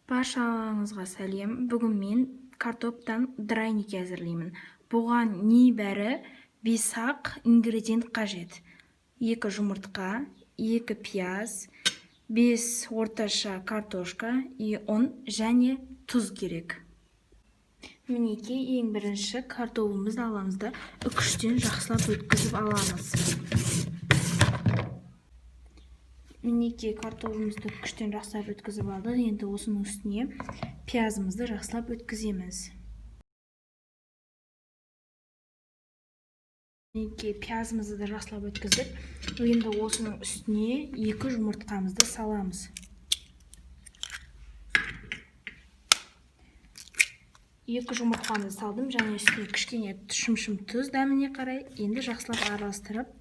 Баршаңызға сәлем. Бүгін мен картоптан драники әзірлеймін. Бұған небәрі 5-ақ ингредиент қажет. 2 жұмыртқа, 2 пияз, 5 орташа картошка и ұн және тұз керек. Мінекей, ең бірінші картобымызды аламыз да үкіштен жақсылап өткізіп аламыз. Мінекей, картобымызды үкіштен жақсылап өткізіп алдық. Енді осының үстіне пиязымызды жақсылап өткіземіз. Мінекей, пиязымызды да жақсылап өткіздік. Енді осының үстіне 2 жұмыртқамызды саламыз. 2 жұмыртқамызды салдым және үстіне кішкене шымшым тұз дәміне қарай. Енді жақсылап араластырамыз.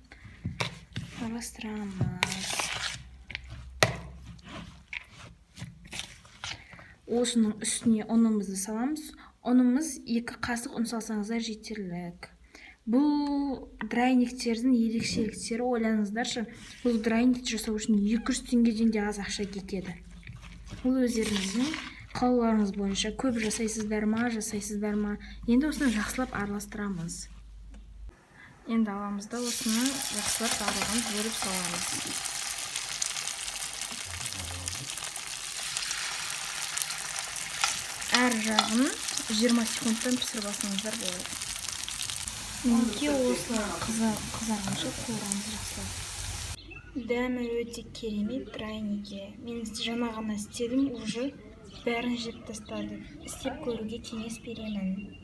Осының үстіне ұнымызды саламыз. Ұнымыз 2 қасық ұн салсаңыздар жетерлік. Бұл драниктердің ерекшеліктері, ойланыңыздаршы, бұл драникті жасау үшін 200 теңгеден де аз ақша кетеді. Бұл өздеріңіздің қалауларыңыз бойынша, көп жасайсыздар ма, жасайсыздар ма. Енді осыны жақсылап араластырамыз. Енді аламыз да осыны жақсылап барлығын бөліп саламыз. Әр жағын 20 секундтан пісіріп алсаңыздар болады. Мінекей, осылай қызарғанша қуырамыз жақсылап. Дәмі өте керемет драники. Мен жаңа ғана істедім, уже бәрін жеп тастады. Істеп көруге кеңес беремін.